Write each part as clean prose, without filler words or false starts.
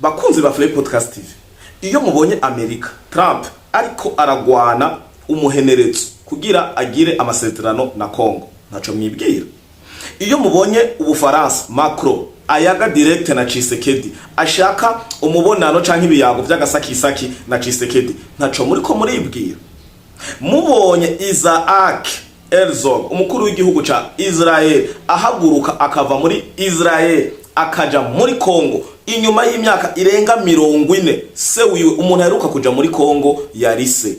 Bakunzi ba Flay Podcast TV, iyo mubonye Amerika, Trump ariko aragwana umuhenerezo kugira agire amasezerano na Congo, ntaco mwibwira? Iyo mubonye Ubufaransa, Macron ayaga direct na Tshisekedi, ashaka umubonano canke ibiyago vy'agasakisaki na Tshisekedi, ntaco muriko muribwira? Mubonye Isaac Herzog, umukuru w'igihugu ca Israel, ahaguruka akava muri Israel akaja muri Congo inyuma y'imyaka irenga 40, se wiwe, umuntu aheruka kuja muri Congo yari se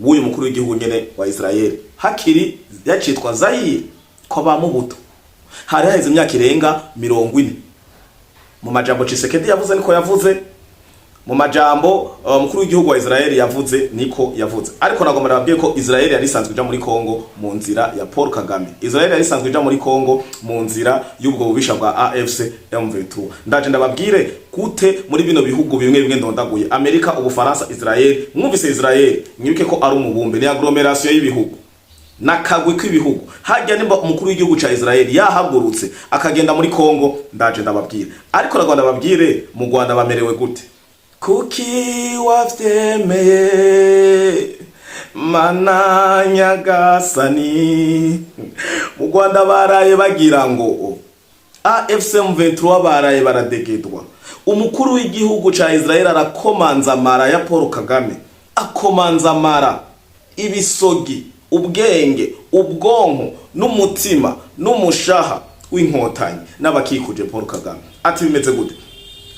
w'uyu mukuru w'igihugu nyene wa Israel, hakiri yacitwa Zaire ko ba Mobutu, hari haheze imyaka irenga 40. Mu majambo Tshisekedi yavuze niko yavuze, mu majambo mukuru w'igihugu wa Israel yavuze niko yavuze. Ariko nagomba nababwiye ko Israel yari isanzwe ija muri Congo mu nzira ya Paul Kagame. Israel yari isanzwe ija muri Congo mu nzira y'ubwo bubisha bwa AFC M23. Ndaje ndababwire gute muri bino bihugu bimwe bimwe ndondaguye: Amerika, Ubufaransa, Israel. Mwumvise Israel, mwibuke ko ari umubumbe, ni agglomération y'ibihugu nakagwi k'ibihugu. Hajya nimba umukuru w'igihugu ca Israel yahagurutse akagenda muri Congo, ndaje ndababwira. Ariko nagomba ndababwire mu Rwanda bamerewe gute. Kuki wavyemeye, Mana Nyagasani? Mu Rwanda baraye bagira ngo AFC M23 baraye baradegedwa. Umukuru w'igihugu ca Israel arakomanza amara ya Paul Kagame, akomanza amara, ibisogi, ubwenge, ubwonko n'umutima n'umushaha w'Inkotanyi n'abakikuje Paul Kagame, ati: "Bimeze gute?"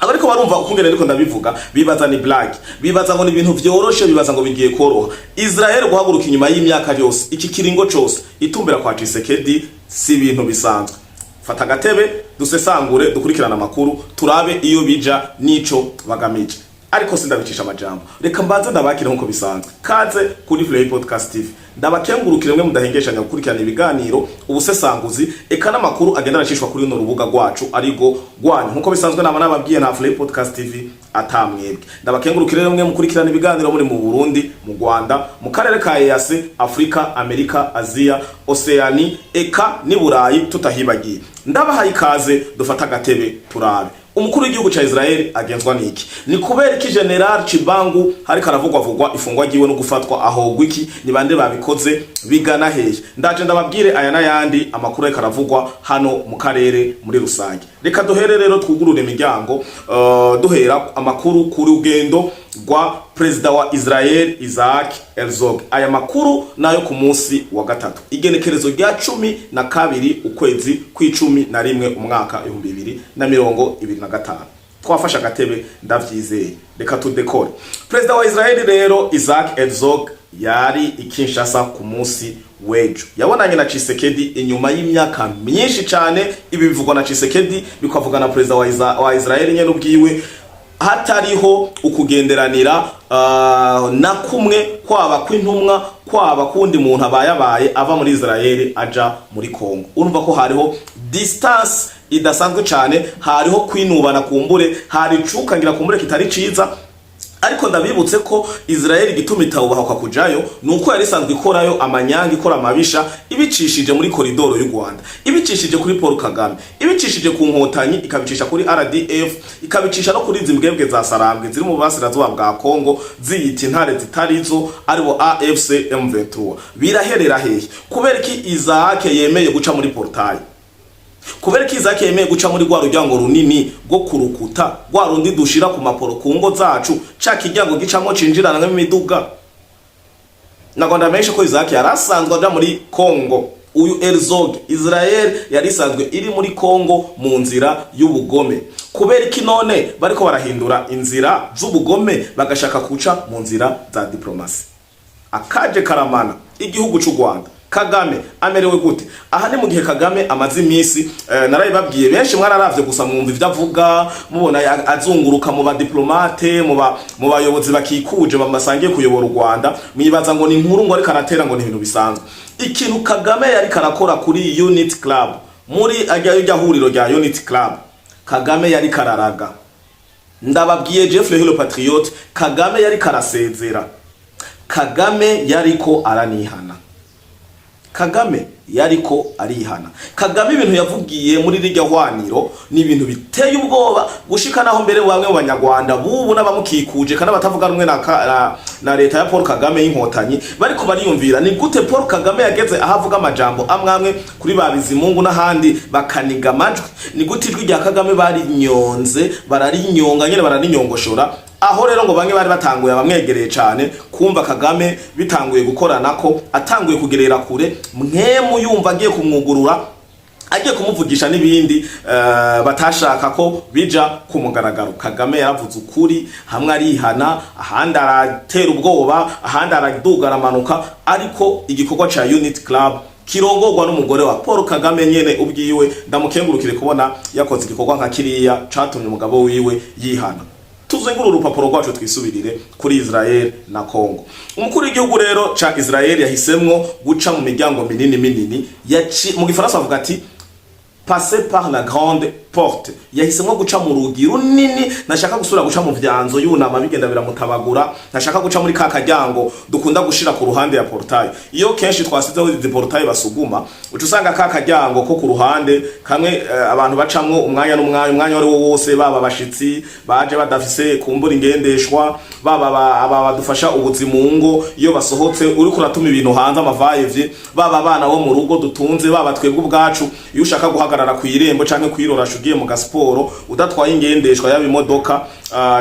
Abariko barumva ukungene ariko ndabivuga bibaza ni blague, bibaza ngo ni ibintu vyoroshe, bibaza ngo bigiye koroha. Israel guhaguruka inyuma y'imyaka yose, iki kiringo cose, itumbera kwa Tshisekedi, si ibintu bisanzwe. Fata agatebe dusesangure, dukurikirana amakuru, turabe iyo bija n'ico bagamije. Ariko sindabicisha amajambo, reka mbanze ndabakire nkuko bisanzwe. Kaze kuri Flay Podcast TV. Ndabakengurukire mwe mudahengeshanya gukurikirana ibiganiro, ubusesanguzi, eka n'amakuru agenda aracishwa kuri runo rubuga rwacu, arigo rwanyu. Nkuko bisanzwe nama nababwiye, nta Flay Podcast TV atamwebwe. Ndabakengurukire rero mwe mukurikirana ibiganiro muri mu Burundi, mu Rwanda, mu karere ka EAC, Afrika, Amerika, Aziya, Oceani, eka n'i Burayi tutahibagiye. Ndabahaye ikaze, dufata agatebe turabe umukuru w'igihugu ca Israel agenzwa niki. Ni kubera iki Général Tshibangu hariko aravugwa vugwa ifungwa ryiwe no gufatwa? Ahogwa iki? Ni bande babikoze? Bigana hehe? Ndaje ndababwire aya n'ayandi amakuru ariko aravugwa hano mu karere muri rusange. Reka duhere rero, twugurure imiryango, duhera amakuru ku rugendo rwa perezida wa Israel Isaac Herzog. Aya makuru nayo ku munsi wa gatatu, igenekerezo rya 12 ukwezi kw'11 umwaka 2025. Twafashe agatebe, ndavyizeye, reka tudekore. Perezida wa Israel rero Isaac Herzog yari i Kinshasa ku munsi w'ejo, yabonanye na Tshisekedi inyuma y'imyaka myinshi cyane. Ibi bivugwa na Tshisekedi, bikavuga na perezida wa Israel nyene ubwiwe, hatariho ukugenderanira na kumwe, kwaba kw'intumwa, kwaba kundi muntu abayabaye ava muri Israel aja muri Congo. Urumva ko hariho distance idasanzwe cyane, hariho kwinubana kumbure, hari icukangira kumbure kitari ciza. Ariko ndabibutse ko Israel igituma itawubahwa kujayo nuko yari isanzwe ikorayo amanyanga, ikora amabisha, ibicishije muri koridoro y'u Rwanda, ibicishije kuri Paul Kagame, ibicishije ku Nkotanyi, ikabicisha kuri RDF, ikabicisha no kuri izi mbwebwe za Sarambwe ziri mu burasirazuba bwa Congo ziyita intare zitarizo, aribo AFC M23. Biraherera hehe? Kubera iki Isaac yemeye guca muri portail? Kubera ko Isaac yemeye guca muri rwa ruryango runini rwo kurukuta, rwa rundi dushira ku maporo ku ngo zacu, ca kiryango gicamwo cinjirana nk'imiduga? Nagomba menshi ko Isaac yari asanzwe aja muri Congo. Uyu Herzog, Israel yari isanzwe iri muri Congo mu nzira y'ubugome. Kubera iki none bariko barahindura inzira z'ubugome, bagashaka kuca mu nzira za diplomasi? Akaje karamana igihugu c'u Rwanda, Kagame amerewe gute? Aha ni mu gihe Kagame amaze iminsi, narabibabwiye, benshi mwararavye gusa, mwumva ivyo avuga, mubona azunguruka mu badiplomate, mu bayobozi bakikuje basangiye kuyobora u Rwanda, mwibaza ngo ni inkuru, ngo ariko aratera, ngo ni ibintu bisanzwe. Ikintu Kagame yariko arakora kuri Unity Club, muri ajya rya huriro rya Unity Club, Kagame yariko araraga. Ndababwiye, Jeffrey Hilo Patriot, Kagame yariko arasezera, Kagame yariko aranihana, Kagame Yariko arihana. Kagame ibintu yavugiye muri rirya hwaniro ni ibintu biteye ubwoba, gushika naho mbere bamwe mu Banyarwanda bubu n'abamukikuje kandi batavuga rumwe na leta ya Paul Kagame y'Inkotanyi bariko bariyumvira: ni gute Paul Kagame yageze aho avuga amajambo amwamwe kuri ba Bizimungu n'ahandi bakaniga amajwi? Ni gute ijwi rya Kagame barinyonze, bararinyonga nyene, bararinyongoshora? Aho rero ngo bamwe bari batanguye, abamwegereye cyane, kumva Kagame bitanguye gukorana, ko atanguye kugerera kure mwemu, yumva agiye kumwugurura, agiye kumuvugisha n'ibindi batashaka ko bija ku mugaragaro. Kagame yaravuze ukuri, hamwe arihana, ahandi aratera ubwoba, ahandi araduga, aramanuka. Ariko igikorwa ca Unity Club kirongorwa n'umugore wa Paul Kagame nyene ubwiwe, ndamukengurukire kubona yakoze igikorwa nka kiriya catumye umugabo wiwe yihana. Tuzengura urupapuro rwacu, twisubirire kuri Israel na Congo. Umukuru w'igihugu rero ca Israel yahisemwo guca mu miryango minini minini. Yaci mu Gifaransa bavuga ati "passer par la grande porte". Yahisemwo guca mu rugi runini. Ntashaka gusubira guca mu vyanzo, yunama, bigenda biramutabagura. Ntashaka guca muri ka karyango dukunda gushira ku ruhande ya portail. Iyo kenshi twasizeho izi portail basuguma, uca usanga ka karyango ko ku ruhande kamwe abantu bacamwo umwanya n'umwanya, umwanya wari wo wose, baba abashitsi baje badafise kumbura ingendeshwa, baba aba badufasha ubuzimu ngo iyo basohotse uriko uratuma ibintu hanze amavayevye, baba abana bo mu rugo dutunze, baba twebwe ubwacu, iyo ushaka guhagarara ku irembo canke kwirorasha ugiye mu gasiporo udatwaye ingendeshwa, yaba imodoka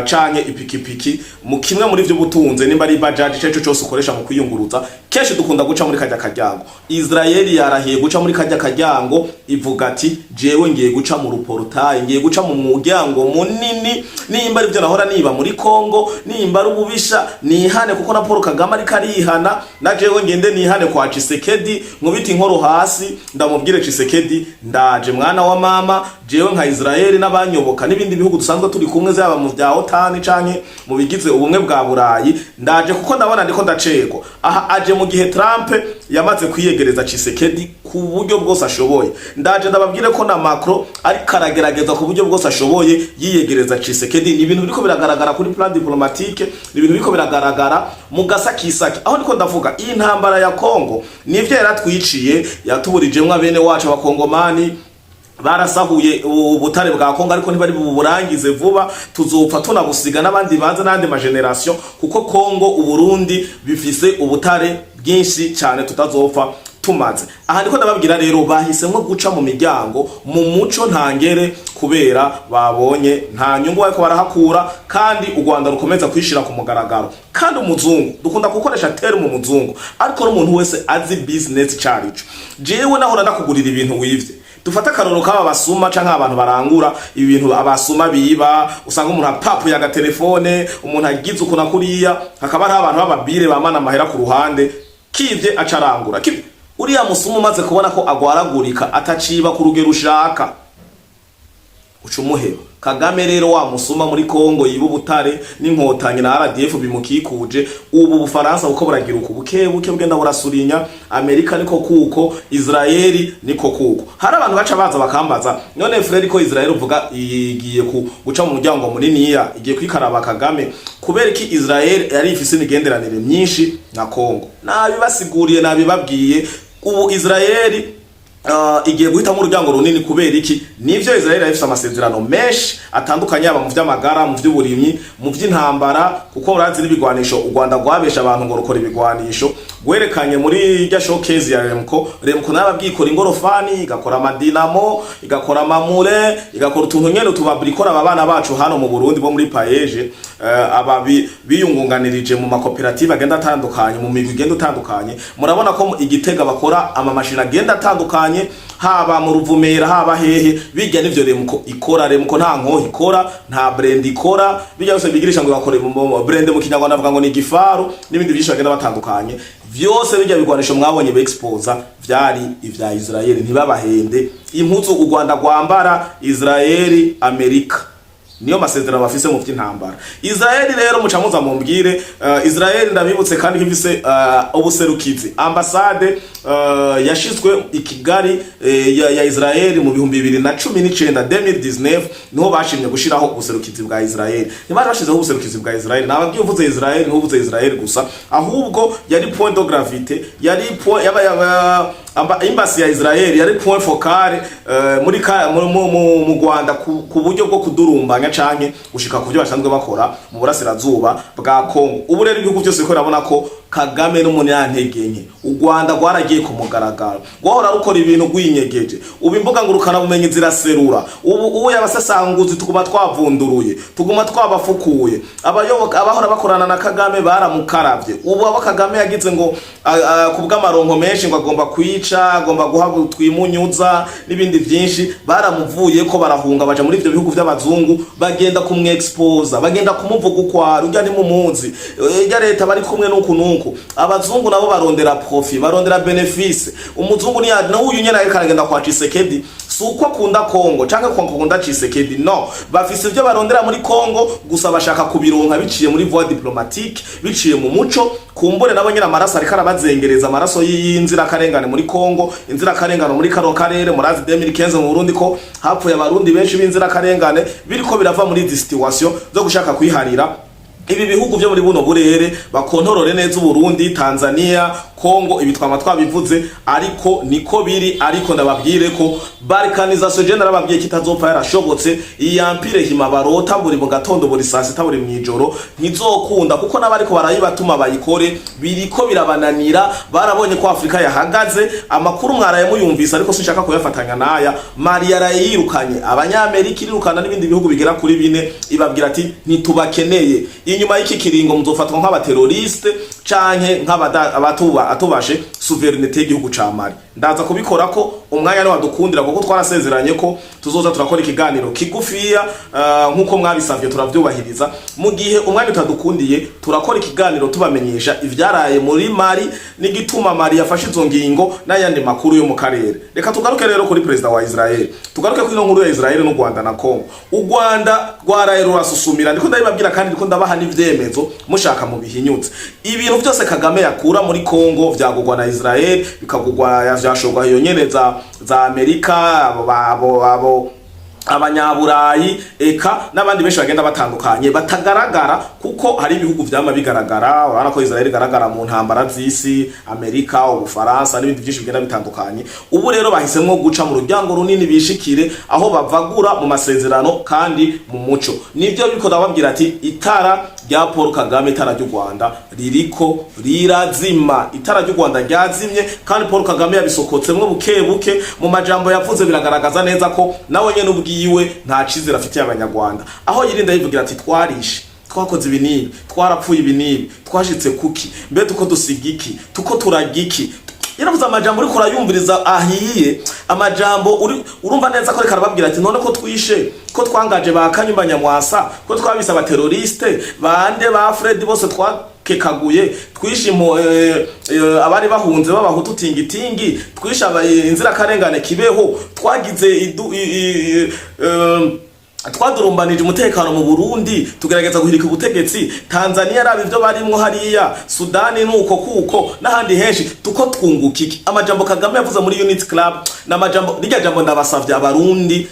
canke ipikipiki, mu kimwe muri vyo butunze, nimba ari bajaji, ico cose ukoresha mu kwiyunguruza, kenshi dukunda guca muri kajya karyango. Israel yarahiye guca muri kajya karyango, ivuga ati: "Jewe ngiye guca mu ru portail, ngiye guca mu muryango munini. Nimba ari byo nahora niba muri Congo, nimba ari ububisha, nihane, kuko na Paul Kagame ariko arihana, na jewe ngende nihane kwa Tshisekedi, nkubita inkoro hasi, ndamubwire: Tshisekedi, ndaje mwana wa mama. Jewe nka Israel n'abanyoboka n'ibindi bihugu dusanzwe turi kumwe, zaba mu vya OTAN canke mu bigize Ubumwe bwa Burayi, ndaje kuko ndabona ndiko ndacegwa." Aha aje mu gihe Trump yamaze kwiyegereza Tshisekedi ku buryo bwose ashoboye. Ndaje ndababwire ko na Macron ariko aragerageza ku buryo bwose ashoboye yiyegereza Tshisekedi. Ni ibintu biriko biragaragara kuri plan diplomatique, ni ibintu biriko biragaragara mu gasakisaki. Aho ndiko ndavuga iyi ntambara ya Congo, nivyo yaratwiciye, yatuburijemwo abene wacu Abakongomani, barasahuye ubutare bwa Kongo, ariko ntibari buburangize vuba. Tuzopfa tunabusiga n'abandi baza n'andi ma génération, kuko Kongo, Uburundi bifise ubutare bwinshi cyane tutazopfa tumaze. Aha ndiko ndababwira rero, bahisemwo guca mu miryango mu muco ntangere, kubera babonye nta nyungu bariko barahakura, kandi u Rwanda rukomeza kwishira ku mugaragaro. Kandi umuzungu, dukunda gukoresha terme umuzungu, ariko n'umuntu wese azi business carico. Jewe nahora ndakugurira ibintu wivye, dufate akarorero k'aba basuma canke abantu barangura ibintu, abasuma biba, usanga umuntu apapuye agatelefone, umuntu agize ukuntu akuriya, hakaba hariho abantu b'ababire bamana amahera ku ruhande, kivye acarangura kivye. Uriya musuma umaze kubona ko agwaragurika, ataciba ku rugero ushaka, uca umuheba. Kagame rero, wa musuma muri Kongo yiba ubutare n'Inkotanyi na RDF bimukikuje, ubu Bufaransa kuko buragira uku buke buke bugenda burasurinya, Amerika niko kuko, Israeli niko kuko. Hari abantu baca baza bakambaza: "None frère, ko Israel uvuga igiye ku guca mu muryango muniniya, igiye kwikaraba Kagame, kubera iki Israel yari ifise imigenderanire myinshi na Kongo?" Nabibasiguriye, nabibabwiye. Ubu Israel igiye guhitamo ururyango runini kubera iki? Nivyo, Israel ifise amasezerano menshi atandukanye, yaba mu vy'amagara, mu vy'uburimyi, mu vy'intambara, kuko urazi n'ibigwanisho u Rwanda rwabesha abantu ngo rukora ibigwanisho, gwerekanye muri rya showcase ya Remco. Remco narabwikora ingorofani, igakora amadinamo, igakora amamure, igakora utuntu nyene tubabrikora. Aba bana bacu hano mu Burundi bo muri PAEEJ, aba biyungunganirije mu makoperative agenda atandukanye, mu migwi igenda utandukanye, murabona ko igitega bakora amamashini agenda atandukanye, haba mu Ruvumera, haba hehe, bijya nivyo Remco ikora. Remco nta nkoho ikora, nta blindé ikora, bijya byose bigirisha ngo bakore blindé, mu Kinyarwanda bavuga ngo ni igifaru, n'ibindi byinshi bagenda batandukanye. Vyose bijya bigwanisho mwabonye exposa vyari ivya Israel. Ntibabahende, impuzu u Rwanda rwambara, Israel, Amerika, niyo masezerano bafise mu vy'intambara. Israel rero, muca muza mumbwire, Israel ndabibutse kandi ko ifise ubuserukizi, ambassade Yashizwe i Kigali ya Israel mu 2019, 2019, niho bashimye gushiraho ubuserukizi bwa Israel. Ntibari bashizeho ubuserukizi bwa Israel, nababwiye, uvuze Israel ntuvuze Israel gusa, ahubwo yari point de gravité, yari point yaba embassy ya Israel yari point focal muri ka, mu, mu, mu, mu Rwanda ku buryo bwo kudurumbanya canke gushika ku byo basanzwe bakora mu burasirazuba bwa Kongo. Ubu rero ibihugu byose biriko birabona ko Kagame n'umunyantege nke. U Rwanda rwaragiye ku mugaragaro, rwahora rukora ibintu rwinyegeje. Ubu imbuga ngurukana bumenyi ziraserura. Ubu yabasasanguzi tuguma twavunduruye, tuguma twabafukuye. Abayoboka abahora bakorana na Kagame baramukaravye. Ubu abo Kagame yagize ngo ku bw'amaronko menshi, ngo agomba kwica, agomba guha twimunyuza n'ibindi byinshi, baramuvuye ko barahunga, baja muri ivyo bihugu vy'abazungu, bagenda kumwexposa, bagenda kumuvuga ukwari urya ntimumuzi, irya leta bari kumwe nuku nuku. Abazungu nabo barondera profit, barondera bénéfice. Umuzungu ni n'uyu nyene ariko aragenda kwa Tshisekedi, si uko akunda Kongo canke ko akunda Tshisekedi, no bafise ivyo barondera muri Kongo, gusa bashaka kubironka biciye muri voie diplomatique, biciye mu muco. Kumbure nabo nyine amaraso ariko arabazengereza, amaraso y'inzirakarengane muri Kongo, inzirakarengane muri kano karere. Murazi 2015 mu Burundi ko hapfuye abarundi benshi b'inzirakarengane. Biriko birava muri izi situation zo gushaka kwiharira ibi bihugu byo muri buno burere, bakontorore neza Uburundi, Tanzania, Kongo. Ibi twama twabivuze, ariko niko biri. Ariko ndababwire ko balkanisation, je narababwiye kitazopfa yarashobotse. Iyi empire hima barota buri mu gatondo, buri saa sita, buri mwijoro, ntizokunda, kuko n'abariko barayibatuma bayikore biriko birabananira. Barabonye ko Afrika yahagaze. Amakuru mwaraye muyumvise, ariko sinshaka kuyafatanya naya. Mali yaraye yirukanye Abanyamerika, irirukana n'ibindi bihugu bigera kuri bine, ibabwira ati: "Ntitubakeneye inyuma y'iki kiringo, muzofatwa nk'abateroriste canke nk'abatuba atubashe souveraineté y'igihugu ca Mali." Ndaza kubikora ko umwanya ni wadukundira, kuko twarasezeranye ko tuzoza turakora ikiganiro kigufiya, nkuko mwabisavye turavyubahiriza. Mu gihe umwanya utadukundiye, turakora ikiganiro tubamenyesha ivyaraye muri Mali n'igituma Mali yafashe izo ngingo n'ayandi makuru yo mu karere. Reka tugaruke rero kuri perezida wa Israel, tugaruke kuri ino nkuru ya Israel n'u Rwanda na Congo. U Rwanda rwaraye rurasusumira, ndiko ndabibabwira kandi ndiko ndabaha n'ivyemezo, mushaka mu bihinyutse. Ibintu byose Kagame yakura muri Congo vyagurwa na Israel, bikagurwa, vyashorwa iyo nyene za Amerika, abo abanyaburayi, eka n'abandi benshi bagenda batandukanye batagaragara, kuko hari ibihugu vyama bigaragara. Urabona ko Israel igaragara mu ntambara z'isi, Amerika, Ubufaransa n'ibindi byinshi bigenda bitandukanye. Ubu rero bahisemwo guca mu ruryango runini, bishikire aho bavagura mu masezerano kandi mu muco. Nivyo biriko ndababwira ati itara rya Paul Kagame, itara ry'u Rwanda ririko rirazima. Itara ry'u Rwanda ryazimye, kandi Paul Kagame yabisokotsemwo buke buke mu majambo yavuze. Biragaragaza neza ko nawe nyene ubwiwe nta cizere afitiye Abanyarwanda, aho yirinda yivugira ati: "Twarishe, twakoze ibi n'ibi, twarapfuye ibi n'ibi, twashitse kuki? Mbe tuko dusiga iki? Tuko turaga iki?" Yaravuze amajambo uriko urayumviriza ahiye, amajambo urumva neza ko ariko arababwira ati: "None ko twishe, ko twangaje ba Kanyumba Nyamwasa, ko twabise abateroriste bande, ba Fred bose twakekaguye, twishe abari bahunze b'Abahutu tingitingi, twishe inzirakarengane Kibeho, twagize idu, i, i, twadurumbanije umutekano mu Burundi, tugerageza guhirika ubutegetsi Tanzania, raba ivyo barimwo hariya, Sudani nuko kuko n'ahandi henshi, tuko twunguka iki?" Amajambo Kagame yavuze muri Unity Club n'amajambo, rirya jambo ndabasavye Abarundi,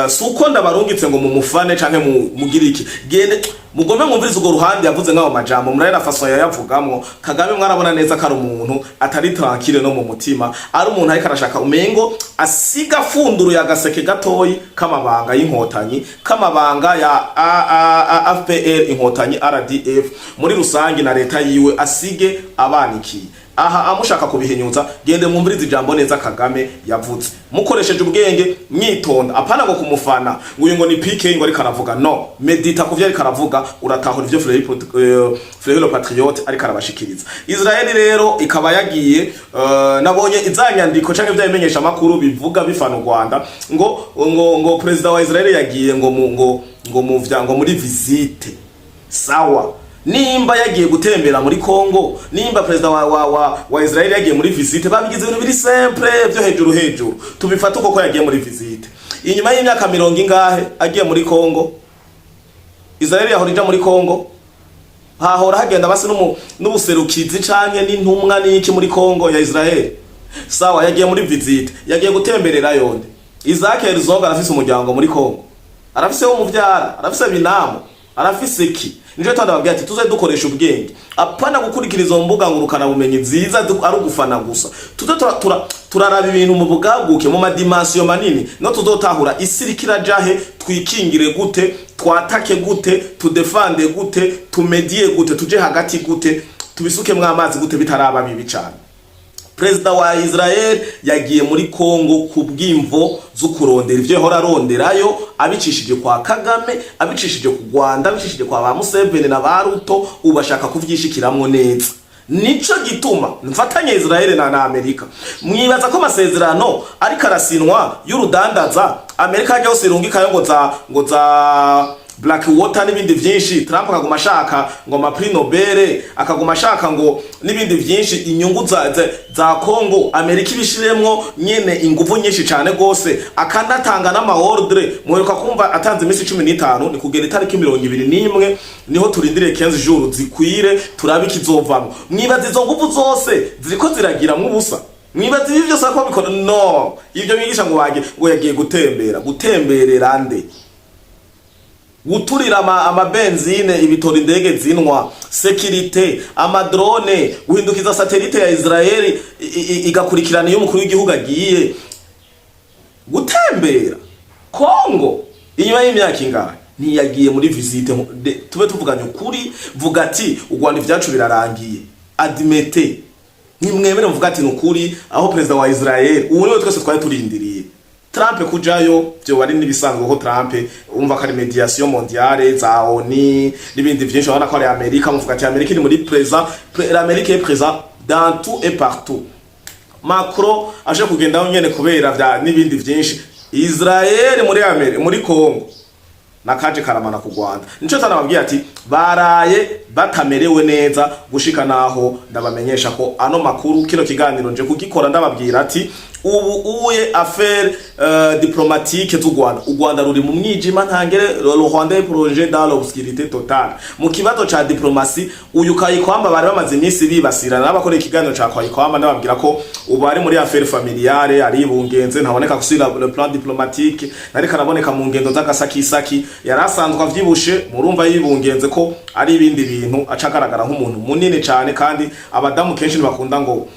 suko ndabarungitse ngo mumufane canke mugire iki, gende mugome mwumvirize urwo ruhande yavuze nk'ayo majambo, murabona façon yayavugamwo. Kagame mwarabona neza ko ari umuntu atari tranquille no mu mutima, ari umuntu ariko arashaka umengo asiga afunduruye agaseke gatoyi k'amabanga y'Inkotanyi, k'amabanga ya A, A, FPR Inkotanyi, RDF muri rusange na leta yiwe, asige abanikiye aha. Amushaka kubihinyuza, gende mwumvirize ijambo neza Kagame yavuze, mukoresheje ubwenge, mwitonda, apana ngo kumufana ngo uyu ngo ni PK ngo ariko aravuga. No medita kuvyo ariko aravuga, uratahura ivyo Fleury le Patriote ariko arabashikiriza. Israel rero ikaba yagiye, nabonye izanyandiko canke vya bimenyesha makuru bivuga bifana u Rwanda, ngo president wa Israel yagiye ngo mu, ngo ngo mu vya ngo muri visite. Sawa, nimba yagiye gutembera muri Congo, nimba perezida wa Israel yagiye muri visite, babigize ibintu biri simple byo hejuru hejuru, tubifata uko ko yagiye muri visite. Inyuma y'imyaka mirongo ingahe agiye muri Congo? Israel yahora ija muri Congo? Hahora hagenda basi n'ubuserukizi canke n'intumwa n'iki muri Congo ya Israel? Sawa, yagiye muri visite, yagiye gutemberera yonde. Isaac Herzog arafise umuryango muri Kongo, arafise wo muvyara, arafise binamu, arafise ki. Nico tandababwira ati tuze dukoresha ubwenge, apana gukurikira izo mbuga ngurukana bumenyi nziza ari ugufana gusa. Tuze turaraba ibintu mu bwaguke, mu ma dimensions manini, no tuzotahura isi iriko irajahe, twikingire gute, twatake gute, tudefande gute, tumediye gute, tuje hagati gute, tubisukemwo amazi gute bitaraba bibi cane. Perezida wa Israel yagiye muri Congo ku bw'imvo zo kurondera ivyo yahora aronderayo, abicishije kwa Kagame, abicishije ku Rwanda, abicishije kwa ba Museveni na ba Ruto. Ubu ashaka kuvyishikiramwo neza. Nico gituma mfatanye Israel na Amerika. Mwibaza ko amasezerano ariko arasinwa y'urudandaza, Amerika hajya hose irungikayo ngo za Blackwater n'ibindi vyinshi, Trump akaguma ashaka ngo ama prix Nobel, akaguma ashaka ngo n'ibindi vyinshi, inyungu za Congo Amerika ibishiremwo nyene inguvu nyinshi cane gose, akanatanga n'ama ordre. Muheruka kumva atanze iminsi 15, ni kugera itariki 21, niho turindiriye 15 jours zikwire turabe ikizovamwo. Mwibaza izo nguvu zose ziriko ziragiramwo ubusa? Mwibaza ibi vyose ko bikora? No ivyo bigisha ngo bage ngo yagiye gutembera, gutemberera nde? Guturira amabenzine, ibitora indege zinwa, sécurité, ama drone, guhindukiza satellite ya Israeli igakurikirana iyo umukuru w'igihugu agiye gutembera Kongo inyuma y'imyaka ingahe. Ntiyagiye muri visite tube tuvuganye ukuri. Vuga ati u Rwanda ivyacu birarangiye, admettez, nimwemere muvuga ati nukuri aho perezida wa Israel ubu niwe twese twari turindiriye. Trump kujayo byo bari nibisanzwe, ko Trump umva ko ari médiation mondiale za ONU n'ibindi vyinshi. Urabona ko ari Amerika, muvuga ati Amerika iri muri présent, l'Amérique est présent dans tout et partout. Macron aje kugendaho nyene kubera vya n'ibindi vyinshi. Israel muri Amerika, muri Congo, nakaje karamana ku Rwanda. Nico tanababwiye ati baraye batamerewe neza, gushika naho ndabamenyesha ko ano makuru, kino kiganiro nje kugikora ndababwira ati ubu uye affaire diplomatique z'u Rwanda, u Rwanda ruri mu mwijima ntangere. Le Rwanda est plongé dans l'obscurité totale mu kibazo ca diplomatie. Uyu Kayikwamba bari bamaze iminsi bibasirana n'abakora ikiganiro ca Kayikwamba, ndababwira ko ubu ari muri affaire familiale, ari bungenze, ntaboneka gusubira le plan diplomatique, nariko araboneka mu ngendo z'agasakisaki. Yari asanzwe avyibushe, murumva yibungenze ko ari ibindi bintu, aca agaragara nk'umuntu munini cane. Kandi abadamu kenshi ntibakunda ngo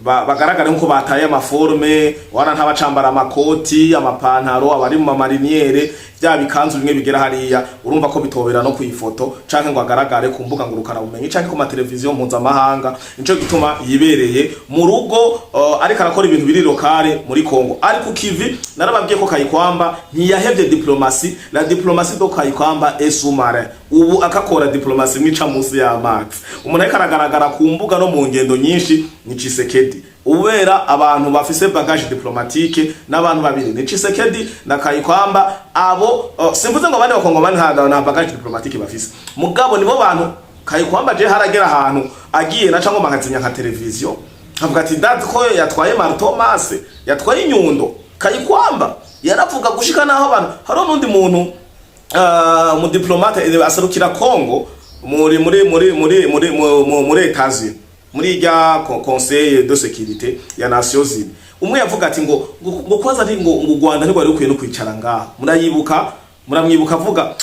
bagaragare nkuko bataye ama forme, wana ntabacambara amakoti, amapantaro, abari mu ma marinière, bya bikanzu bimwe bigera hariya. Urumva ko bitobera no kuifoto canke ngo agaragare ku mbuga ngurukana bumenyi canke ku mateleviziyo mpuzamahanga. Nico gituma yibereye mu rugo, ariko arakora ibintu biri locale muri Congo. Ariko kivi narababwiye ko Kayikwamba ntiyahevye diplomatie. La diplomatie de Kayikwamba est sous-marin. Ubu akakora diplomatie mwica munsi y'amazi. Umuntu ariko aragaragara ku mbuga no mu ngendo nyinshi ni Tshisekedi, ubera abantu bafise bagage diplomatique n'abantu babiri, ni Tshisekedi na Kayikwamba. Abo simvuze ngo abandi bakongomani nta bagage diplomatique bafise, mugabo nibo bantu. Kayikwamba je haragera ahantu agiye na cyangwa nkazimya nka televiziyo, nkavuga ati ndazi ko yatwaye marteau masse, yatwaye inyundo. Kayikwamba yaravuga gushika naho abantu, hariho n'undi muntu, mu diplomate aserukira Congo muri États-Unis, muri rya Conseil de sécurité ya Nations Unies. Umwe yavuga ati ngo kwanza ari ngo u Rwanda ntirwari rukwiye no kwicara ngaha. Murayibuka, muramwibuka avuga,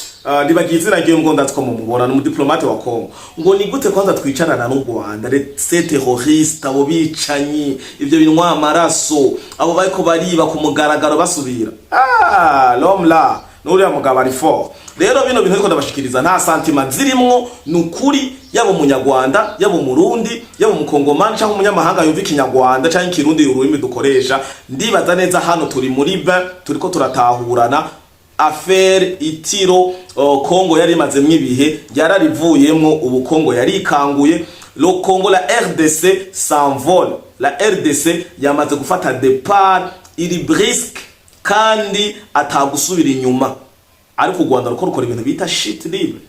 nibagiye izina ryiwe ngo ndazi ko mumubona, ni umudiplomate wa Congo, ngo ni gute kwanza twicarana n'u Rwanda, ces terroristes, abo bicanyi, ivyo binywa amaraso, abo bariko bariba ku mugaragaro basubira. Ah, l'homme là, n'uriya mugabo ari fort. Rero bino bintu ariko ndabashikiriza nta sentiment zirimwo, ni ukuri. Yaba umunyarwanda, yaba umurundi, yaba umukongomani cyangwa umunyamahanga yumva ikinyarwanda cyangwa ikirundi, ururimi dukoresha, ndibaza neza hano turi muri ba turiko turatahurana. Affaire itiro Congo yari imazemwo ibihe yararivuyemwo. Ubu Congo yarikanguye. Le Congo, la RDC s'envole. La RDC yamaze gufata départ iri brusque kandi atagusubira inyuma. Ariko u Rwanda ruko rukora ibintu bita shit libre.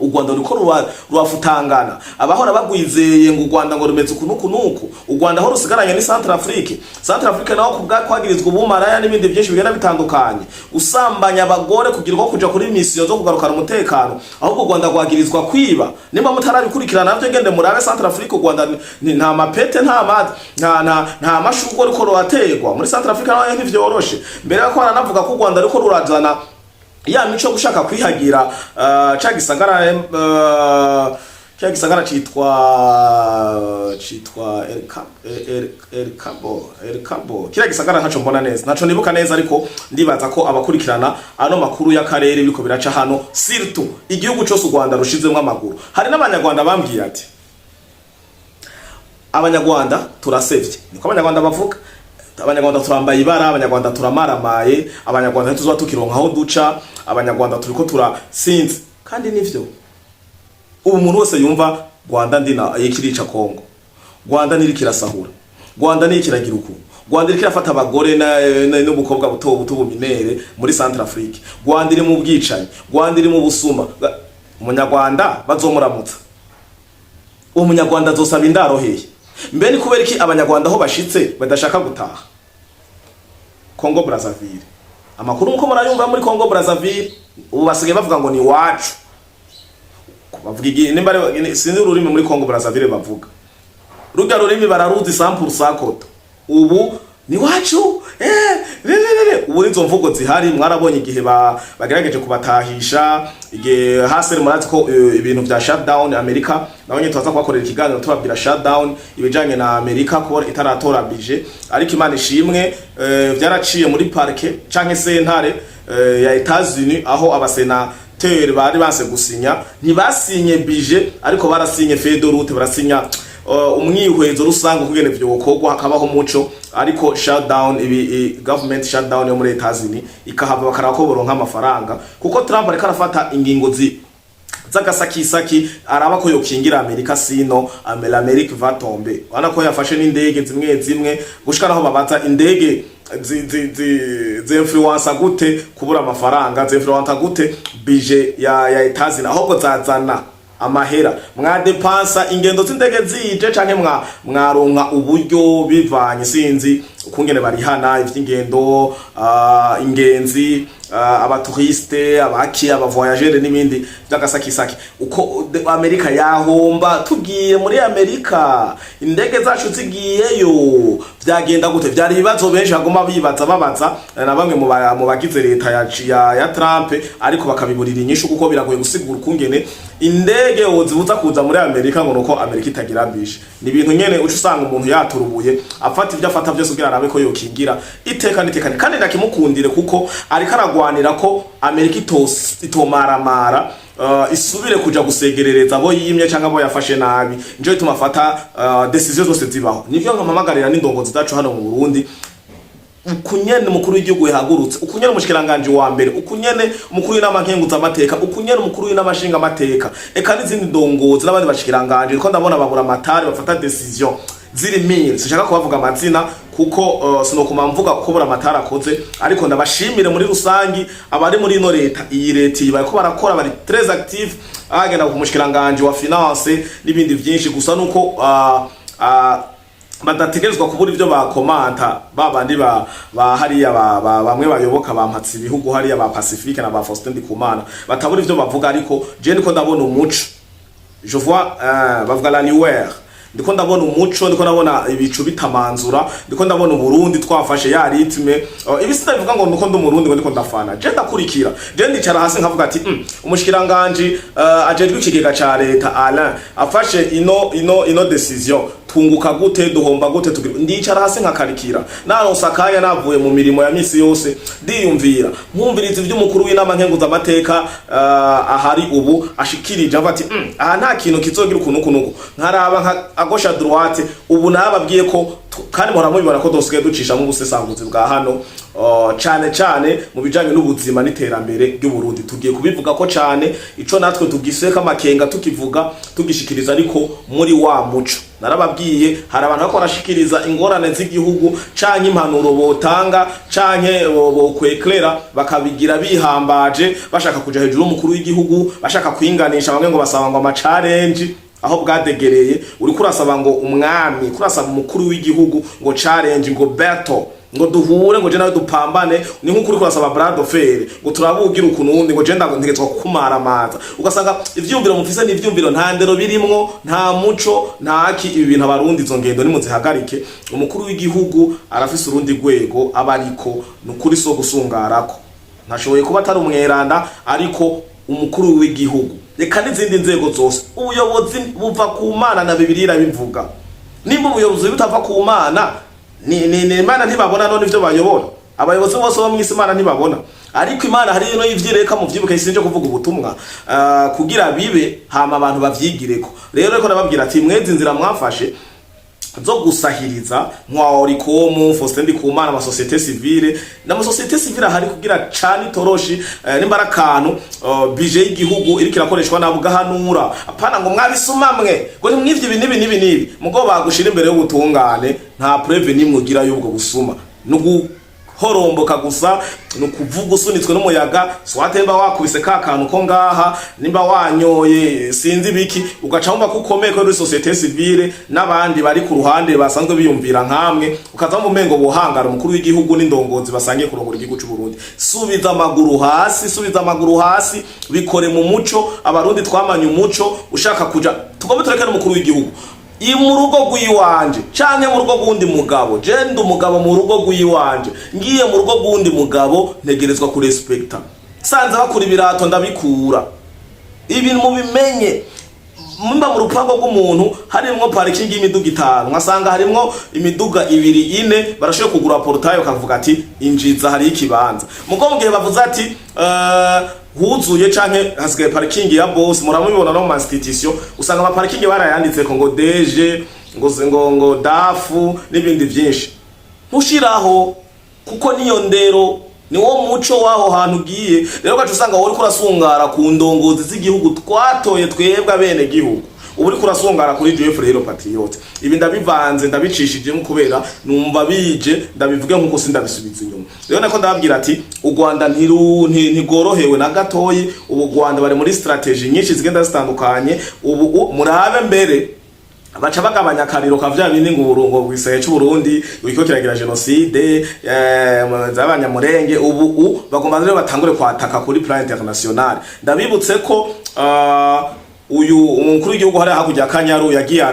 U Rwanda ruriko rurafutangana. Abahora bagwizeye ngo u Rwanda ngo rumeze uku nuku nuku, u Rwanda aho rusigaranye ni Centrafrique. Centrafrique naho kubwa kwagirizwa ubumaraya n'ibindi byinshi bigenda bitandukanye, usambanya abagore, kugira ngo kuja kuri mission zo kugarukana umutekano, ahubwo u Rwanda rwagirizwa kwiba. Nimba mutarabikurikirana navyo, gende murabe Centrafrique. U Rwanda nta mapete, nta ma nta nta nta mashurwe riko ruraterwa muri Centrafrique, naho ntivyoroshe. Mbere yuko baranavuga ko u Rwanda riko rurazana ya mico yo gushaka kwihagira ca gisagara citwa El Cabo, kiriya gisagara ntaco mbona neza, ntaco nibuka neza, ariko ndibaza ko abakurikirana ano makuru y'akarere biriko biraca hano, surtout igihugu cose u Rwanda rushizemwo amaguru. Hari n'Abanyarwanda bambwiye ati Abanyarwanda turasevye. Niko Abanyarwanda bavuga. Abanyarwanda turambaye ibara, Abanyarwanda turamaramaye, Abanyarwanda ntituzoba tukironka aho duca, Abanyarwanda turiko turasinzi. Kandi nivyo, ubu umuntu wese yumva Rwanda ndina ikirica Kongo, Rwanda niri kirasahura, Rwanda niri kiragira uku, Rwanda iriko irafata abagore n'ubukobwa buto buto bu mineures muri Centrafrique, Rwanda iri mu bwicanyi, Rwanda iri mu busuma, Umunyarwanda bazomuramutsa, uwo Munyarwanda azosaba indaro hehe? Mbe ni kubera iki Abanyarwanda aho bashitse badashaka gutaha? Congo Brazzaville, amakuru nkuko murayumva muri Congo Brazzaville, ubu basigaye bavuga ngo ni iwacu. Bavuga nimba sinzi ururimi muri Congo Brazzaville bavuga, rurya rurimi bararuzi 100% koto. Ubu ni wacu, re, re, re. Ubu nizo mvugo zihari. Mwarabonye igihe bagerageje kubatahisha, igihe haseri murazi ko ibintu vya shutdown Amerika, naho nyine tuza kubakorera ikiganiro tubabwira shutdown, ibijanye na Amerika kuba itaratora budget. Ariko Imana ishimwe, vyaraciye muri parquet canke sentare ya Etats-Unis, aho abasenateri bari banse gusinya. Ntibasinye budget, ariko barasinye feuille de route, barasinya umwihwezo rusange ukugene vyokorwa, hakabaho umuco. Ariko shutdown ibi government shutdown yo muri Etats-Unis ikahava, bakaraba ko boronka amafaranga, kuko Trump ariko arafata ingingo zi z'agasakisaki, araba ko yokingira Amerika, sinon l'Amérique va tomber. Urabona ko yafashe n'indege zimwe zimwe, gushika naho babaza indege zinfluensa gute kubura amafaranga, zinfluensa gute budget ya Etats-Unis, ahubwo zazana amahera mwadepansa ingendo z'indege zije, canke mwaronka uburyo bivanye, sinzi ukungene barihana ivy'ingendo, ingenzi, aba touristes, abaki, aba voyageurs n'ibindi vy'agasakisaki. Uko Amerika yahomba tugiye muri Amerika, indege zacu zigiyeyo vyagenda gute? Vyari ibibazo benshi baguma bibaza, babaza na bamwe mu bagize leta ya Trump, ariko bakabiburira inyishu, kuko biragoye gusigura ukungene indege wozibuza kuza muri Amerika ngo nuko Amerika itagira budget. Ni ibintu nyene uca usanga umuntu yaturubuye, afata ivyo afata vyose kugira arabe ko yokingira iteka n'itekane. Kandi ndakimukundire, kuko ariko aragwanira ko Amerika itomaramara, isubire kuja gusegerereza abo yimye canke abo yafashe nabi. Nico gituma afata décisions zose zibaho. Nivyo nkampamagarira n'indongozi zacu hano mu Burundi: ukunyene umukuru w'igihugu yahagurutse, ukunyene umushikiranganje wa mbere, ukunyene umukuru w'inama nkenguzamateka, ukunyene umukuru w'inama nshingamateka, eka n'izindi ndongozi n'abandi bashikiranganje, niko ndabona babura amatari bafata décisions ziri mire. Sinshaka kubavuga amazina, kuko sinokuma mvuga ko bura amatari akoze, ariko ndabashimire muri rusangi abari muri ino leta. Iyi leta iyi bariko barakora, bari très actif, agenda ku mushikiranganje wa finance n'ibindi vyinshi. Gusa nuko badategerezwa kubura ivyo bakomanta babandi ba hariya bamwe bayoboka bampatse ibihugu hariya ba Pacifique na ba Faustin Ndikumana, batabura ivyo bavuga. Ariko je ndiko ndabona umuco, je vois, bavuga la lueur, ndiko ndabona umuco, ndiko ndabona ibicu bitamanzura, ndiko ndabona Uburundi twafashe ya rythme. Ibi sinabivuga ngo nuko ndi Umurundi, ngo ndiko ndafana. Je ndakurikira, je ndicara hasi nkavuga ati umushikiranganje ajejwe ikigega ca leta Alain afashe ino décision, tunguka gute, duhomba gute? Tugira ndicara hasi nkakarikira, naronse akanya, navuye mu mirimo ya misi yose, ndiyumvira, nkumviriza ivy'umukuru w'inama nkenguzamateka ahari ubu ashikirije, avuga ati aha nta kintu kizogira ukuntu uku nuku, nkaraba nka à gauche, à droite. Ubu nababwiye ko Kandi muhora mubibona ko dusigaye ducishamo ubusesanguzi bwa hano, cane cane mu bijanye n'ubuzima n'iterambere ry'u Burundi. Tugiye kubivuga ko cane ico natwe tugiseka amakenga, tukivuga, tugishikiriza, ariko muri wa muco narababwiye. Hari abantu bariko barashikiriza ingorane z'igihugu canke impanuro botanga canke bokweklera, bakabigira bihambaje, bashaka kuja hejuru y'umukuru w'igihugu, bashaka kwinganisha. Bamwe ngo basaba ngo ama challenge aho bwadegereye. Uriko urasaba ngo umwami, kurasaba umukuru w'igihugu ngo challenge, ngo battle, ngo duhure, ngo je nawe dupambane, ni nkuko uriko urasaba bras de fer, ngo turabugira ukuntu wundi, ngo je ntegetswa kukumaramaza. Ugasanga ivyumviro mufise ni ivyumviro nta ndero birimwo, nta muco, nta ki. Ibi bintu abarundi, izo ngendo nimuzihagarike. Umukuru w'igihugu arafise urundi rwego aba, ariko ni ukuri so gusungarako. Ntashoboye kuba atari umweranda, ariko umukuru w'igihugu, reka n'izindi nzego zose, ubuyobozi buva ku Mana, na Bibiliya irabivuga. Nimba ubuyobozi butava ku Mana, ni Imana ntibabona. None ivyo bayobora, abayobozi bose bo mw'isi, Imana ntibabona? Ariko Imana hari no ivyireka mu vyibuke. Sinje kuvuga ubutumwa kugira bibe hama abantu bavyigireko. Rero reko nababwira ati mwezi inzira mwafashe zo gusahiriza nka Oricom, Faustin Ndikumana, ama société civile, n'ama société civile ahari kugira cana itoroshi, nimba ari akantu budget y'igihugu iriko irakoreshwa nabi ugahanura, apana ngo mwabisumamwe, ngo nimwivye ibi n'ibi n'ibi n'ibi, mugo bagushira imbere y'ubutungane nta preuve nimwe ugira y'ubwo busuma. Nuguhoromboka gusa, ni ukuvuga usunitswe n'umuyaga, swate nimba wakubise ka kantu ko ngaha, nimba wanyoye sinzi biki, ugaca wumva ko ukomeye ko muri société civile n'abandi bari ku ruhande basanzwe biyumvira nkamwe, ukaza mu mengo bohangara umukuru w'igihugu n'indongozi basangiye kurongora igihugu c'u Burundi. Subiza amaguru hasi, subiza amaguru hasi, bikore mu muco. Abarundi twamanye umuco. Ushaka kuja tugombe tureke n'umukuru w'igihugu i mu rugo rw'iwanje canke mu rugo rw'undi mugabo. Je ndi umugabo mu rugo rw'iwanje, ngiye mu rugo rw'undi mugabo ntegerezwa kurespekta. Sanze bakura ibirato ndabikura. Ibi mubimenye. Mba mu rupango rw'umuntu harimwo parking y'imiduga itanu, nkasanga harimwo imiduga ibiri, ine, barashoboye kugura portail bakavuga ati injiza, hari ikibanza. Mugo mu gihe bavuze ati huzuye canke hasigaye parking ya boss, muramubibona no mu institution, usanga ama parking barayanditse ngo DG, ngo DAF n'ibindi vyinshi. Ntushiraho kuko niyo ndero, ni wo muco w'aho hantu ugiye. Rero ugaca usanga wowe uriko urasungara ku ndongozi z'igihugu twatoye twebwe abene gihugu, ubu uriko urasungara kuri Jeff rero patriote. Ibi ndabivanze, ndabicishijemo kubera numva bije ndabivuge nkuko sindabisubiza inyuma. Rero nako ndababwira ati u Rwanda ntigorohewe na gatoyi. Ubu u Rwanda bari muri stratégie nyinshi zigenda zitandukanye. Ubu murabe mbere baca bagabanya akariro ka vya bindi ngo uburungo bw'isahe c'u Burundi uriko kiragira génocide z'abanyamurenge. Ubu bagomba rero batangure kwataka kuri plan international. Ndabibutse ko uyu umukuru w'igihugu hari hakurya ya Kanyaru yagiye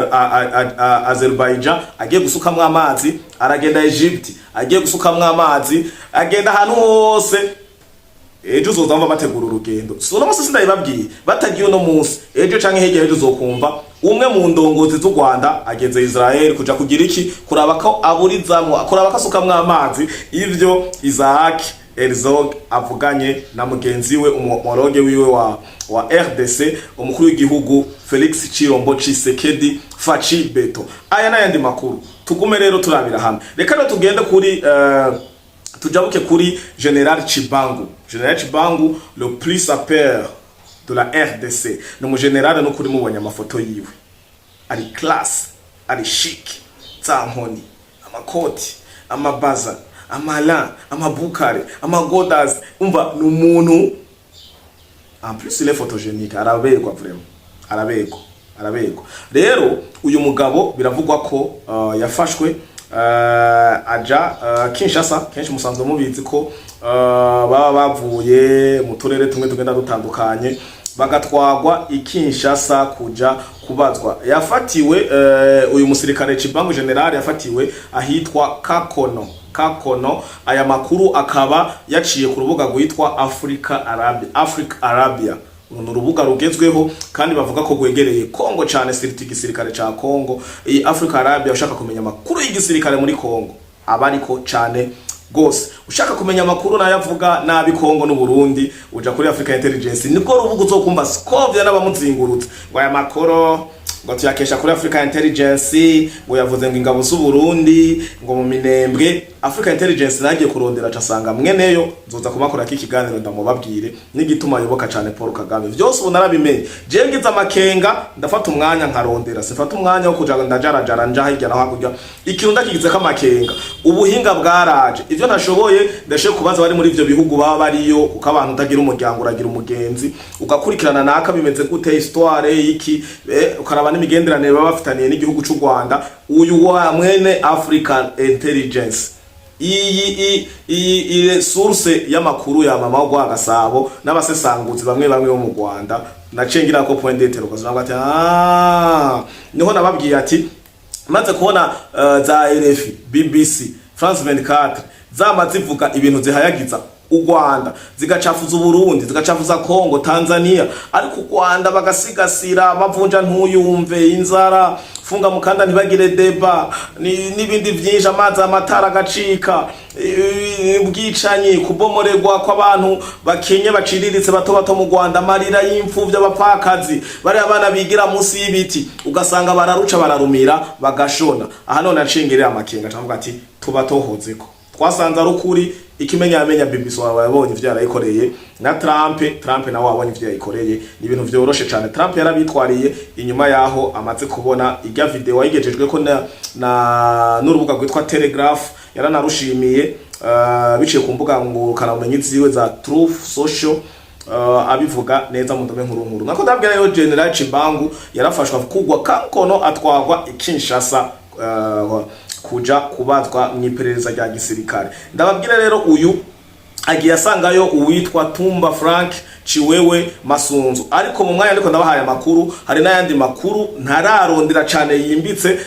Azerbaijan agiye gusukamwo amazi, aragenda Egypt agiye gusukamwo amazi, agenda ahantu hose. Ejo uzozamva bategura urugendo. So uno munsi sindabibabwiye, batagiye uno munsi, ejo canke hirya ejo uzokumva umwe mu ndongozi z'u Rwanda ageze Israel kuja kugira iki? Kuraba ko aburizamwo, kuraba ko asukamwo amazi ivyo Isaac Herzog avuganye na mugenzi we, umoroge wiwe wa RDC, umukuru w'igihugu Felix Chirombo Tshisekedi Faci Beto. Aya n'ayandi makuru tugume rero turabira hamwe. Reka rero tugende kuri tujabuke kuri General Chibangu. General Chibangu, le plus sapeur de la RDC, ni umugeneral. N'ukuri mubonye amafoto yiwe, ari classe, ari chic, za nkoni, amakoti, amabaza, amala, amabukare, amagodas. Umva, ni umuntu, en plus il est photogénique, araberwa vraiment, araberwa, araberwa. Rero uyu mugabo biravugwa ko yafashwe, aja Kinshasa. Kenshi musanzwe mubizi ko baba bavuye mu turere tumwe tugenda dutandukanye, bagatwagwa i Kinshasa kuja kubazwa. Yafatiwe, uyu musirikare Chibangu General yafatiwe ahitwa Kakono. Kakono, aya makuru akaba yaciye ku rubuga rwitwa Africa Arabia, Africa Arabia. Uru ni urubuga rugezweho kandi bavuga ko rwegereye Kongo cyane, surtout igisirikare ca Kongo. Iyi Africa Arabia, ushaka kumenya amakuru y'igisirikare muri Kongo aba ariko cyane gose. Ushaka kumenya amakuru nayo avuga nabi Kongo n'u Burundi, uja kuri Africa Intelligence, nibwo rubuga uzokumva Scovia n'abamuzingurutse ngo aya makuru. Ngo tuyakesha kuri Africa Intelligence, ngo yavuze ngo ingabo z'u Burundi ngo mu Minembwe. Africa Intelligence nagiye kurondera, casanga mweneyo. Nzoza kumakora ikiganiro ndamubabwire n'igituma ayoboka cane Paul Kagame. Vyose ubu narabimenye. Je ngize amakenga, ndafata umwanya nkarondera, sifata umwanya wo kuja ndajarajara nja hirya no hakurya. Ikintu ndakigizeko amakenga, ubuhinga bwaraje. Ivyo ntashoboye ndashe kubaza bari muri ivyo bihugu baba bariyo, kuko abantu utagira umuryango uragira umugenzi, ugakurikirana naka bimeze gute, histoire iki, ukaraba n'imigenderanire baba bafitaniye n'igihugu c'u Rwanda. Uyu wa mwene African Intelligence, iyi source y'amakuru ya mama wa Gasabo n'abasesanguzi bamwe bamwe bo mu Rwanda, nacengira ko point d'interrogation ati ah, niho nababwiye ati maze kubona za RFI, BBC, France 24 zama zivuga ibintu zihayagiza u Rwanda, zigacafuza Uburundi, zigacafuza Congo, Tanzania, ariko u Rwanda bagasigasira amavunja ntuyumve, inzara funga mukanda, ntibagire débat n'ibindi vyinshi, amazi, amatara agacika, ubwicanyi, kubomoregwa kw'abantu bakenye, baciriritse, bato bato mu Rwanda, amarira y'imfuvyi, abapfakazi, bariya abana bigira munsi y'ibiti, ugasanga bararuca bararumira bagashona. Aha none acingerera amakenga, cavuga ati tuba tohozeko twasanze ari ukuri. Ikimenyamenya, BBC wawe yabonye ivyo yarayikoreye na Trump. Trump nawe wabonye ivyo yayikoreye, ni ibintu vyoroshe cane. Trump yarabitwariye inyuma yaho amaze kubona irya video yayigejejwe ko na n'urubuga rwitwa Telegraph. Yaranarushimiye biciye ku mbuga ngurukanabumenyi ziwe za Truth Social, abivuga neza mu ndome nkuru nkuru. Nako ndabwira rero, General Chibangu yarafashwa kugwa kankono, atwagwa i Kinshasa kuja kubazwa mu iperereza rya gisirikare. Ndababwira rero, uyu agiye asangayo uwitwa Tumba Frank Ciwewe Masunzu. Ariko mu mwanya ndiko ndabahaye amakuru, hari n'ayandi makuru ntararondera cane yimbitse,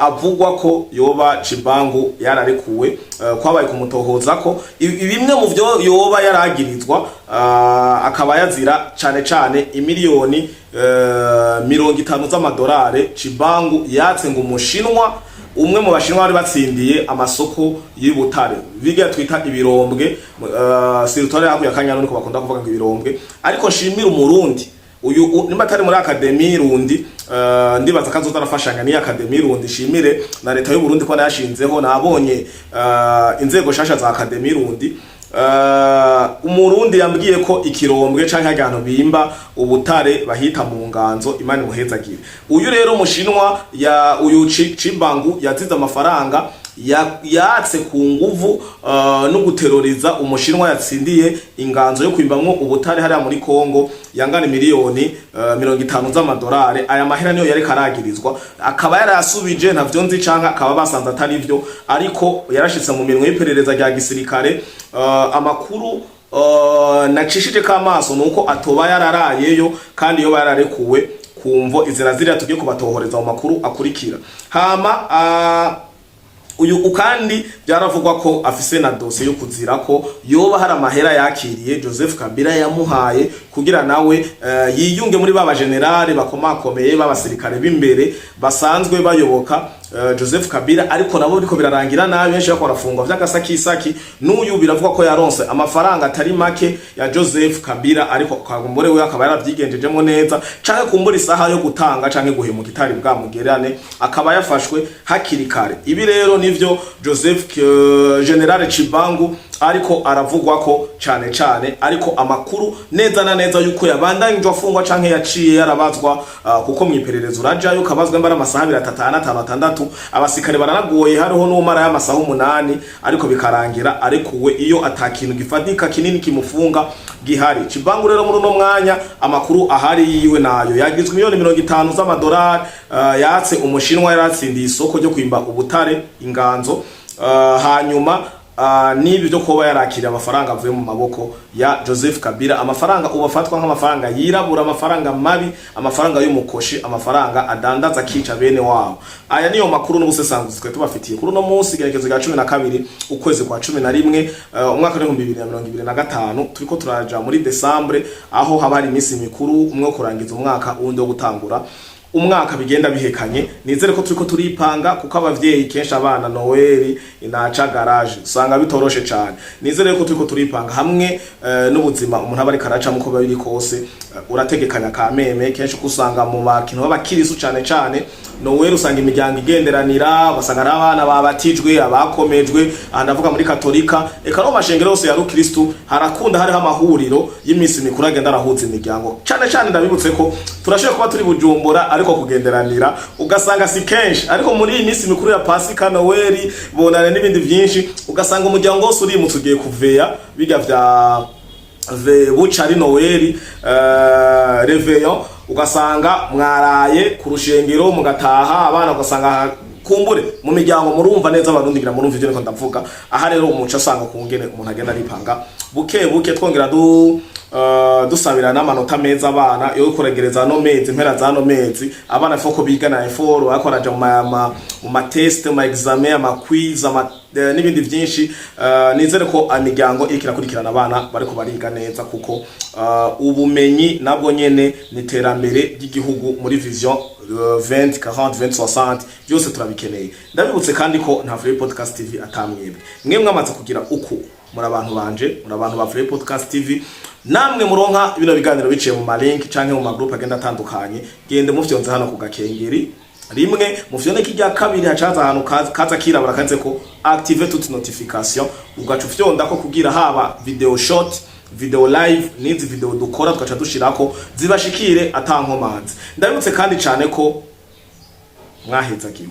avugwa ko yoba Cibangu yararekuwe, kwabaye kumutohoza ko bimwe mu vyo yoba yaragirizwa, akaba yazira cane cane imiliyoni 50 z'amadolari Cibangu yatse ngo umushinwa, umwe mu bashinwa bari batsindiye amasoko y'ubutare biga twita ibirombwe, sirutare hakuya kanyano, niko bakunda kuvuga ngo ibirombwe. Ariko nshimira umurundi uyu nimba atari muri Académie Rundi, ndibaza kazoza arafashanya ni Académie Rundi. Shimire na leta y'u Burundi ko nayashinzeho. Nabonye inzego shasha za Académie Rundi. Umurundi yambwiye ko ikirombwe canke ahantu bimba ubutare bahita mu Nganzo. Imana imuhezagire. Uyu rero mushinwa ya uyu Cibangu yazize amafaranga yatse ku nguvu no guteroriza umushinwa yatsindiye inganzo yo kwimbamwo ubutare hariya muri Kongo, yangana miliyoni 50 z'amadolari. Aya mahera niyo yariko aragirizwa, akaba yarayasubije, ntavyo nzi, canke akaba basanze atari vyo, ariko yarashitse mu minwe y'iperereza rya gisirikare. Amakuru nacishije k'amaso nuko atoba yararayeyo, kandi yoba yararekuwe kumvo izina ziriya tugiye kubatohoreza mu makuru akurikira. Hama uyu ukandi byaravugwa ko afise na dosiye yo kuzira ko yoba hari amahera yakiriye Joseph Kabila yamuhaye kugira nawe yiyunge muri baba generale bakomakomeye b'abasirikare b'imbere basanzwe bayoboka Joseph Kabila. Ariko nabo biriko birarangira nabi, benshi bako barafungwa vy'agasakisaki. N'uyu biravugwa ko yaronse amafaranga atari make ya Joseph Kabila, ariko kagumbure we akaba yaravyigenjejemo neza, canke kumbura isaha yo gutanga canke guhemuka itari bwamugerane, akaba yafashwe hakiri kare. Ibi rero nivyo Joseph General Chibangu ariko aravugwa ko cane cane, ariko amakuru neza na neza yuko yabandanyije afungwa canke yaciye yarabazwa, kuko mwiperereza urajayo ukabazwa mbara amasaha 2, 3, 4, 5, 6. Abasirikare baranagoye, hariho n'umara y'amasaha 8, ariko bikarangira arekuwe iyo atakintu gifatika kinini kimufunga gihari. Chibangu rero muri uno mwanya amakuru ahari yiwe nayo yagizwe miliyoni 50 z'amadolari yatse umushinwa yaratsindiye isoko ryo kwimba ubutare inganzo, hanyuma n'ibi byo kuba yarakiriye amafaranga avuye mu maboko ya Joseph Kabila, amafaranga ubu afatwa nk'amafaranga yirabura, amafaranga mabi, amafaranga y'umukoshi, amafaranga adandaza akica bene wabo. Aya niyo makuru n'ubusesanguzi twe tubafitiye kuri uno munsi, igerekezo rya 12 ukwezi kwa 11, umwaka w'2025. Turiko turaja muri Décembre, aho haba hari iminsi mikuru, umwe wo kurangiza umwaka, uwundi wo gutangura. Umwaka bigenda bihekanye. Nizere ko turiko turipanga, kuko abavyeyi kenshi abana Noel inaca garage usanga bitoroshe cane. Nizere ko turiko turipanga hamwe n'ubuzima umuntu aba ariko aracamo, uko biba biri kose urategekanya kameme. Kenshi ko usanga mu bakintu b'abakirisu, cane cane Noel, usanga imiryango igenderanira, ugasanga ari abana babatijwe, abakomejwe. Aha ndavuga muri Katolika, eka no mu mashengero yose ya rukristu harakunda hariho amahuriro y'iminsi mikuru agenda arahuza imiryango. Cane cane ndabibutse ko turashoboye kuba turi Bujumbura, ariko kugenderanira ugasanga si kenshi. Ariko muri iyi minsi mikuru ya Pasika, Noweli, Bonane n'ibindi vyinshi, ugasanga umuryango wose urimutse ugiye kuveya bijya vya buca ari Noweli, réveillon, ugasanga mwaraye ku rushengero, mugataha abana, ugasanga kumbure mu miryango. Murumva neza, Abarundi ngira murumva ivyo niko ndavuga. Aha rero umuco asanga kungene umuntu agenda aripanga buke buke, twongera dusabira n'amanota meza abana yo kuregereza no mezi, impera za no mezi. Abana faut ko biga na effort, bariko baraja mu ma test, mu ma examen, ama quiz, ama n'ibindi vyinshi. Nizere ko imiryango iriko irakurikirana abana bariko bariga neza, kuko ubumenyi nabwo nyene ni iterambere ry'igihugu muri vision 20 40 20 60, byose turabikeneye. Ndabibutse kandi ko nta Free Podcast TV atamwebwe. Mwe mwamaze kugira uku, muri abantu banje, muri abantu ba Free Podcast TV. Namwe muronka bino biganiro biciye mu ma link canke mu ma group agenda atandukanye, gende mufyonze hano ku gakengeri rimwe, mufyone kijya kabiri, hacaza ahantu kaza kirabura kanditse ko "active toute notification", ugaca ufyonda ko kugira haba video short, video live, n'izi video dukora tugaca dushirako zibashikire atankomanzi. Ndabibutse kandi cane ko mwahezagiwe.